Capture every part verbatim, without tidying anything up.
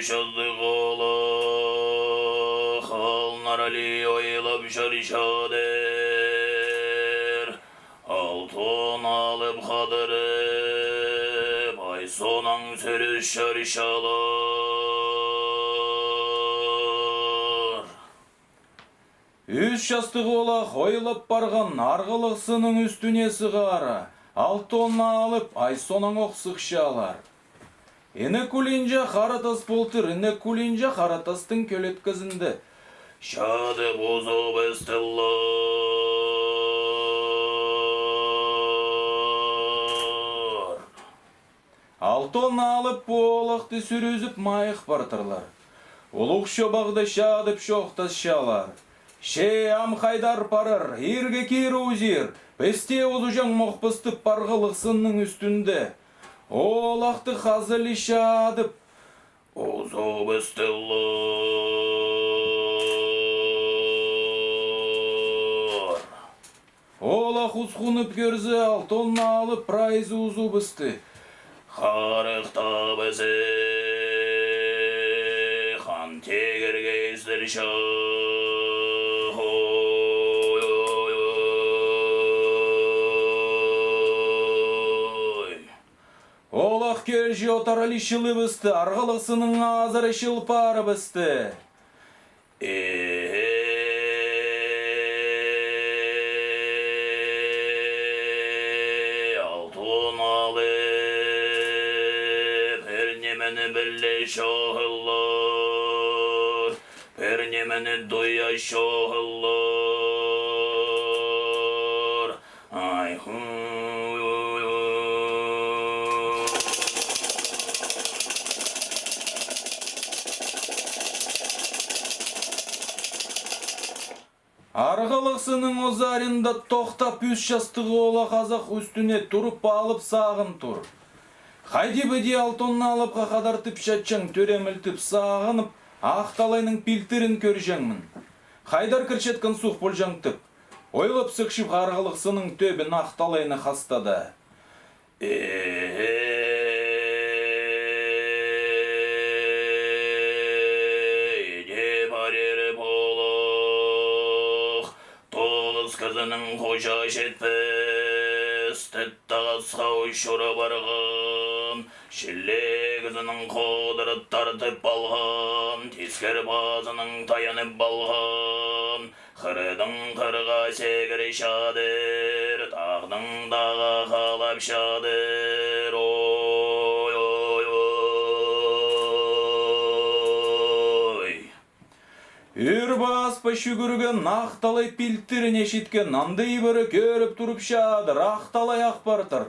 частығ оолах алнар али ойлап чарчадыр. Алтон алып хадырып, Ай Сонаң сӱріс чарчалар. Ӱс частығ оолах ойлап парған арғалығ сынның ӱстӱне сығара, Алтон алып Ай Сонаң ох сыхчалар. Іні кӱлӱнҷе хара тас полтыр, іні кӱлӱнҷе хара тастың кӧлеткізінде чадып узубыстылар. Алтон алып пу оолахты сӱрізіп майых партырлар. Улуғ чобағда чадып чоохтасчалар: «Че, ам хайдар парар, ирге кир узир, пісте узуҷаң мохпастып арғалығ сынның ӱстӱнде. Оолахты хазылы чадып узубыстылар». Оолах усхунып кӧрзе, Алтон алып прайзы узубысты. Харых табызы хан тигірге истір чох. Ой, ой, ой, ой. Оолах кӧрче, отар али чылыбысты, арғалығ сынның азары чыл парыбысты. Э-э-э, Алтон алып пір нимені піле чоғыллар, пір нимені туя чоғыллар. Ай-ху-уй-уй. Арғалығ сынның озарында тохтап, ӱс частығ оолах азах ӱстӱне турып алып сағын тур. Хайди-пиди Алтон алыпха хадар тіпчатчаң тӧремілтіп сағынып, Ах талайның пилтірін кӧрҷеңмін. Хайдар кірчеткен суғ полҷаң тіп ойлап сыхчыбыс арғалығ сынның тӧбін Ах талайны хастада. Э-э-э, иди парир полох, тоғыс кізінің хуча читпес, тіт тағасха учура парған, чіли кізінің ходыры тартып алған, тискер пазының таянып алған, хырдың хырға сегір чадыр, тағдың тағға халап чадыр. Ой, ой, ой. Ӱр паспа чӱгӱрген Ах талай пилтіріне читкен, анда ибіре кӧріп турып чадыр, Ах талай ах партыр.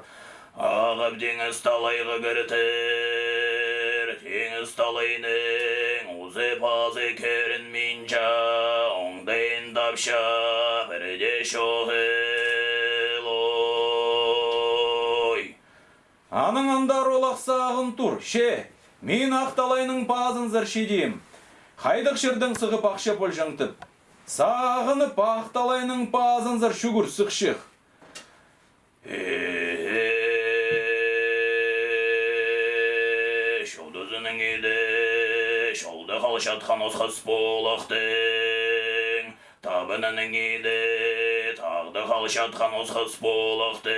Ағып теңіз талайға кіртір, теңіз талайның узы-пазы кӧрінминче, оңдайын тапча пірдее чоғыл, ой. Анаң андар оолах сағын тур: «Че, мин Ах талайның пазынзар чидим. Хайдағ чирдең сығып ахча полҷаң?» — тіп. Сағынып, Ах талайның пазынзар чӱгӱр сыхчых. Э-э-э, чудызының иді чолда халчатхан осхас полахтың, табынының иді тағда халчатхан осхас полахтың.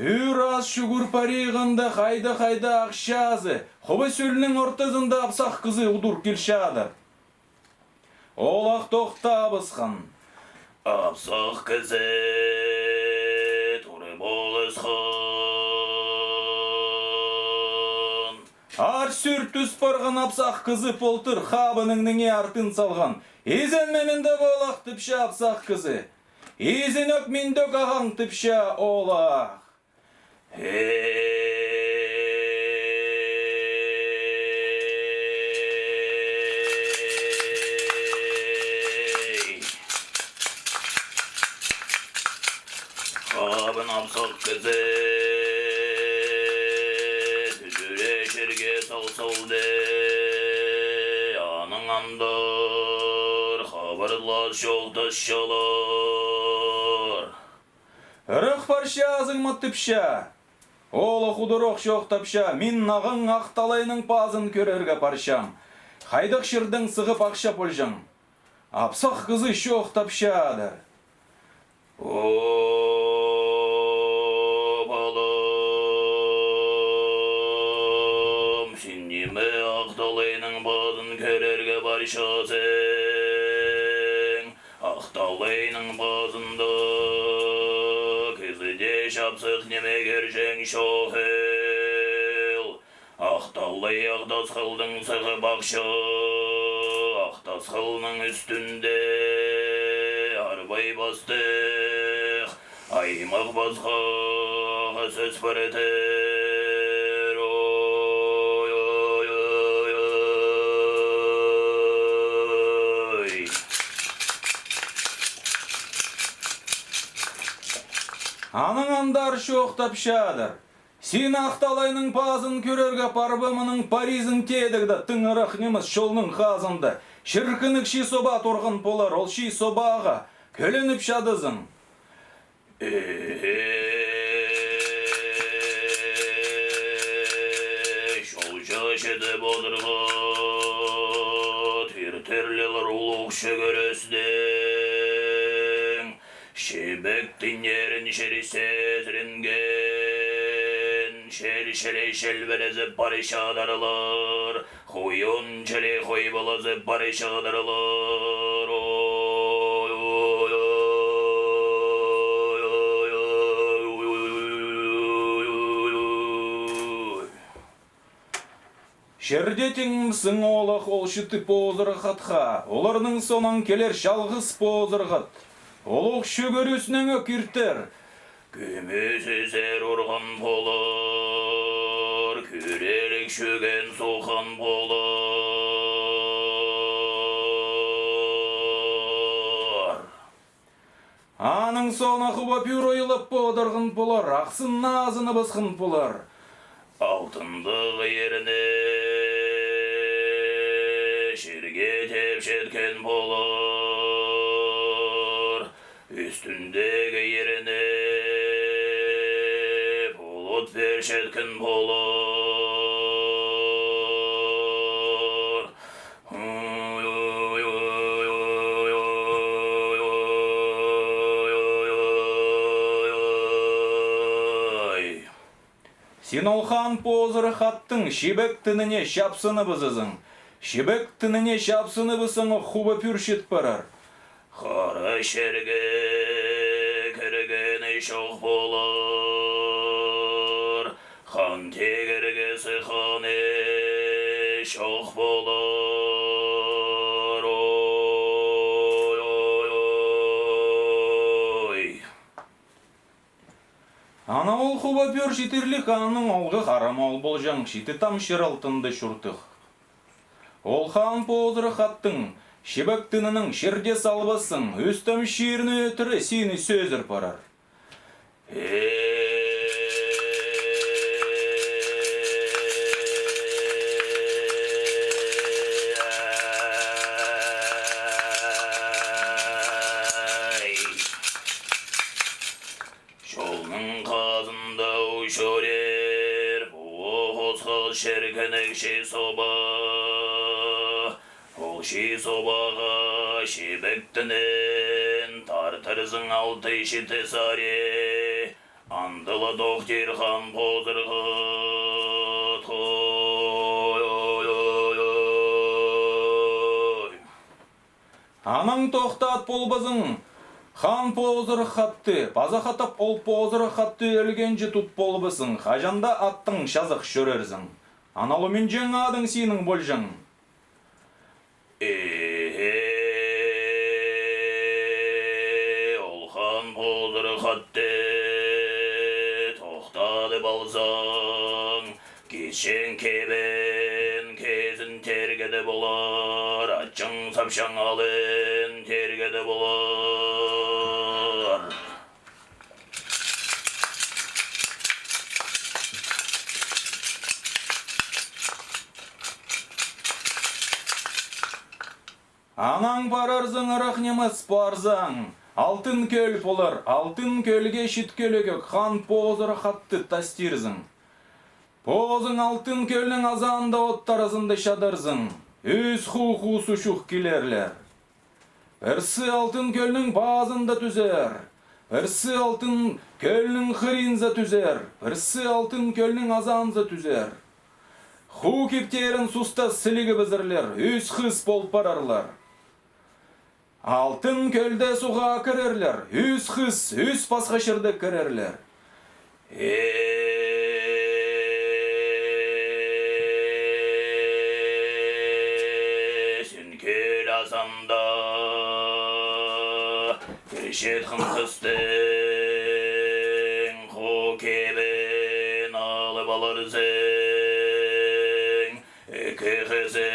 Ӱр ас чӱгӱр париғанда, хайда-хайда ахчазы, хобай сӧлнің ортызында апсах кізі удур килчадыр. Оолах тохтабысхан. Апсах кізі турып полысхан. Аар сӱр тӱс парған апсах кізі полтыр хабының ніңе артын салған. «Изенме мин дее, оолах», — тіпче апсах кізі. «Изенӧк мин дее, ағаң», — тіпче оолах. Эй! Хабын апсах кізі тӱзіре чирге сал салды. Анаң андар хабарлас чоохтасчалар. «Ырах парчазың ма?» — тіпче. Оолах удур ох чоохтапча: «Мин ағаң Ах талайның пазын кӧрерге парчам. Хайдағ чирдең сығып ахча полҷаң?» Апсах кізі чоохтапчадыр: «О, палам, син ниме Ах талайның пазын кӧрерге парчазың? Ах талайның пазында кізі дее чапсых ниме кӧрҷең чоғыл. Ах талай Ах тасхылдаң сығып ахча, Ах тасхылның ӱстӱнде арбай пастығ, аймах пасха сӧс пар тір. Ой, ой, ой, ой, ой». Анаң андар чоохтапчадыр: «Син Ах талайның пазын кӧрерге парбаң, мының паризың теедігде, тың ырах нимес чолның хазында чиркінніг чи соба турған полар, ол чи собаға кӧленіп чадызың». Э-э, чолҷа читіп одырға, тир-тирлелер улуғ чӱгӱрістең чибек тіннерінҷе сизінген чел чіли чилбілезіп парчадырлар, хуюн чіли хуйбалазып парчадырлар. Ой, ой, ой. Чирде тиңмезің оолах ол читі позырах атха, оларның соонаң килер чалғыс позырах ат. Ол ох чӱгӱрізінең ӧк иртер. Кӱмӱс ізер урған полар, кӱрелік чӱген сухан полар. Аның соонда хуба пӱӱр ойлап одырған полар, ахсын азыныбысхан полар. Алтындығ ирине чирге тепчеткен полар, ӱстӱндегі ирине пулут пирчеткен полар. Син ол хан позырах аттың чибек тініне чапсыныбызызың. Чибек тініне чапсыныбыссаң, хуба пӱӱр чит парар. Хара чирге кіргені чох полар, хан тигірге сыхханы чох полар. Ой, ой, ой, ой. Ана ол хуба пӱӱр читірлік ханның оолғы Хара Моол полҷаң, читі там чир алтында чуртых. Ол хан позырах аттың чибек тінінең чирде салбассаң, ӱстӱм чирні ӧтіре сині сӧзір парар. Чолның хазында ох чӧрер пу ох осхас чиркінніг чи соба. Ол чи собаға чибек тінін тартырзың алты-читі сари, андыла тохтир хан позырах ат. Ой, ой, ой, ой, ой. Анаң тохтат полбазың хан позырах атты, паза хатап ол позырах атты ӧлгенҷе тут полбазың, хаҷан даа аттаң чазах чӧрерзің. Ана лу мин чең адың синің полҷаң. Э-э, ол хан позырах атты тохтадып алзаң, кисчең кибін кизін тергеде полар, атчаң сапчаң алын тергеде полар. Анаң парарзың ырах нимес парзаң, Алтын кӧл полар, алтын кӧлге чит кӧлегӧк хан позырах атты тастирзың. Позың алтын кӧлнің азаанда от аразында чадарзың, ӱс ху хусу чух килерлер. Пірсі алтын кӧлнің пазында тӱзер, пірсі алтын кӧлнің хыринза тӱзер, пірсі алтын кӧлнің азаанза тӱзер. Ху киптерін суста сілігі пызырлар, ӱс хыс пол парарлар. Алтын кӧлде суға кірерлер, ӱс хыс, ӱс пасха чирде кірерлер. Ээзін кӧл азаанда кірчеткен хыстың ху кибін алып аларзың. Ікі хызы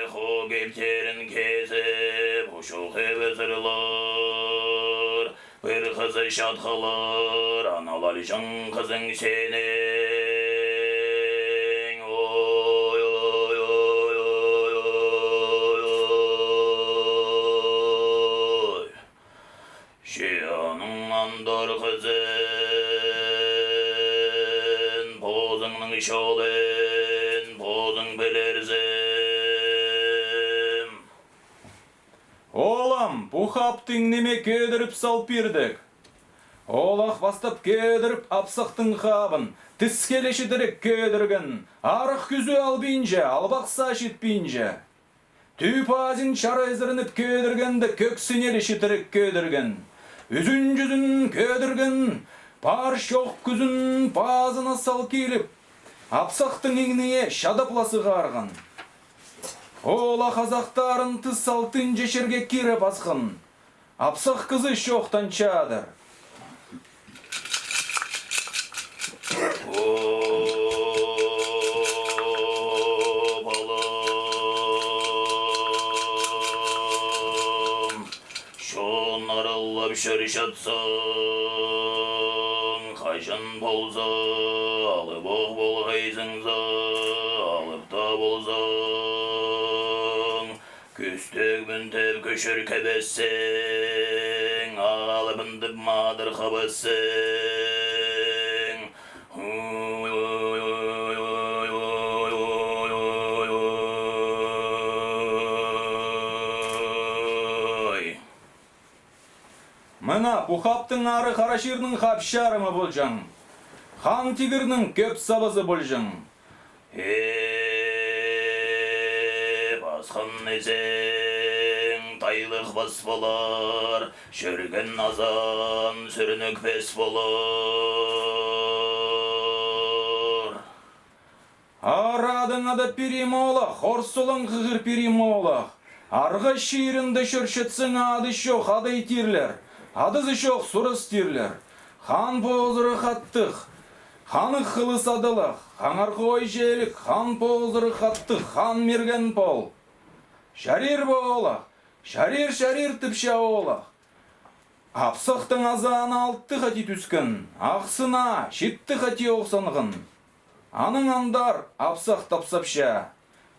ху киптерін кизіп, учух ибізерлер. Пір хызы чатхылар, аны алҷаң хызың синің. Ой, ой, ой, ой, ой, ой. Че аның андар хызын позыңның чолын позың пілерзің. Оолам, пу хаптың ниме кӧдіріп сал пирдек? Оолах пастап кӧдіріп апсахтың хабын, тіске ле читірек кӧдірген, арах кӱзі албинча, албахса читпинча. Тӱп азин чарайзырынып кӧдіргенде, кӧксіне ле читірек кӧдірген. Ӱзін-чӱзін кӧдірген, пар-чох кӱзін пазына сал киліп, апсахтың иңніне чадап ла сығарған. Оолах азахтарын тыс алтынҷа чирге кире пасхан. Апсах кізі чоохтанчадыр. О, палам, чон аралап чӧрчетсең, хаҷан полза, алып ох полғайзың за, алып та ползаң, кӱстігбін тіп кӧчір кебессең, алыбын тіп мадыр хабассаң. Ой. Мына пу хаптың ары Хара чирнің хапчарымы полҷаң. Хан тигірнің кӧп сабазы полҷаң. Э, пасхан ізең тайлығ пас полар, чӧрген азаан сӱрінік пес полар. Ар адың адап пирим, оолах, хорсылаң хығыр пирим, оолах. Арғаа чирінде чӧрчетсең, ады чох адай тирлер, адызы чох сурас тирлер. Хан позырах аттығ, ханығ хылыс адалах, хаңар хой чилік, хан позырах аттығ, хан мирген пол. Чарир ба, оолах, чарир, чарир, тіпче оолах. Апсахтың азааны алты хати тӱскен, ахсына читі хати охсанған. Аның андар апсах тапсапча.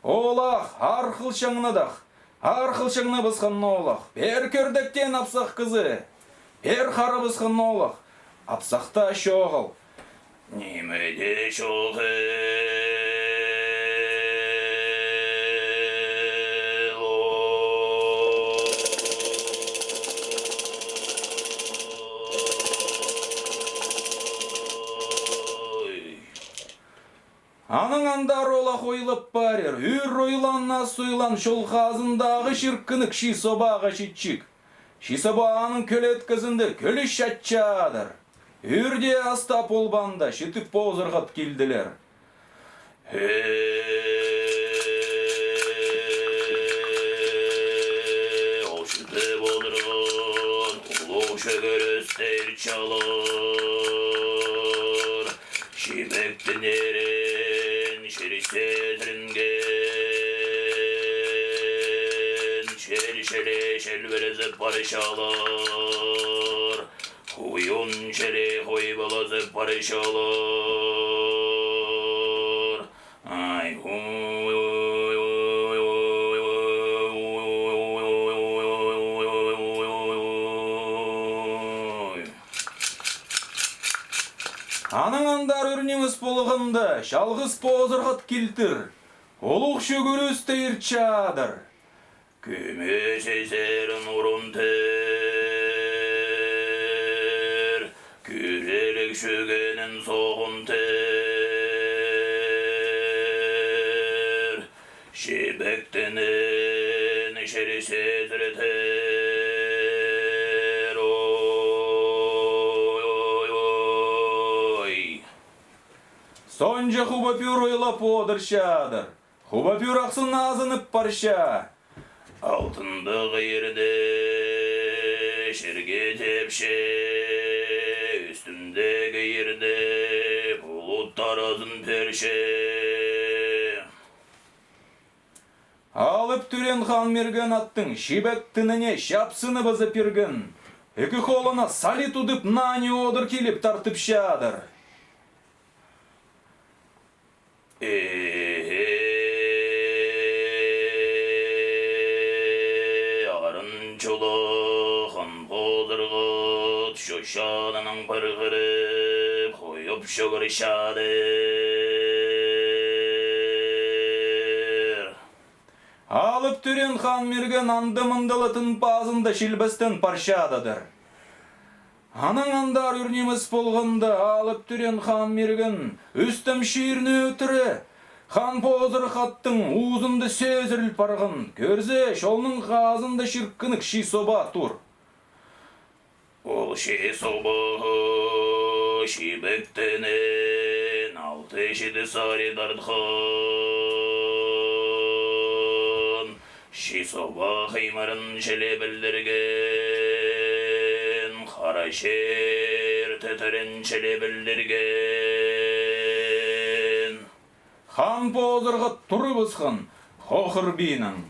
Оолах, аар хылчаңнадах, аар хылчаңнабысхан, оолах, пеер кӧрдектеен апсах кізі, пеер харабысхан, оолах, апсахта чоғыл. Ниме дее чоғыл. Ой. Аның андар оолах ойлап парир, ӱр ойлан, ас ойлан, чол хазындағы чиркінік Чи Собаға читчик. Чи Соба аның кӧлеткезінде кӧліс чатчадыр. Ӱр дее ас таа полбаанда, читіп позырғат килділер. Э, ол читіп одырған улуғ чӧгір ӧстер чалар. Чибектің ӧрін чир сӧдірінген, чир чіли чилбірезіп парчалар, хуюн чіли хуйбалазып парчалар. Ай, хуй. Анаң андар ӱр нимес полғанда, чалғыс позырғат килтір, улуғ чӱгӱрісте иртчадыр. Кӧмес ӧзерін урунтыр, кӱрелік чӱгенін соғынтыр, чибектенін чир сӧзіртір. Ой-ой-ой. Сонҷа Хуба Пӱӱр ойлап одырчадыр. Хуба Пӱӱр ахсын азынып парча. Алтындағ иирде чирге тепче, ӱстӱндегі иирде пулут аразын пӧрче. Алып тӱреен Хан Мирген аттың чибектеніне чапсыныбызып пирген. Ікі холына сали тудып, наа ни одыр киліп тартыпчадыр. Э-э-э, арын чула Хан Позырғат чочааннаң пырғырып, хойып чығырчадыр. Алып тӱреен Хан Мирген анда-мында ла тынпазында чилбестен парчададыр. Анаң андар ӱр нимес полғанда, Алып тӱреен Хан Мирген ӱстӱн чирні ӧтіре, Хан Позырғаттың уузында сӧзіріл парған. Кӧрзе, чолның хазында чиркінік чи соба тур. Ол чи собаға чибектенін алты-чиді сари тартхан. Чи соба хыймырын чіли пілдірген, хара чир тітірін чіли пілдірген. Хан Позырғат турыбысхан, хохыр пиинең: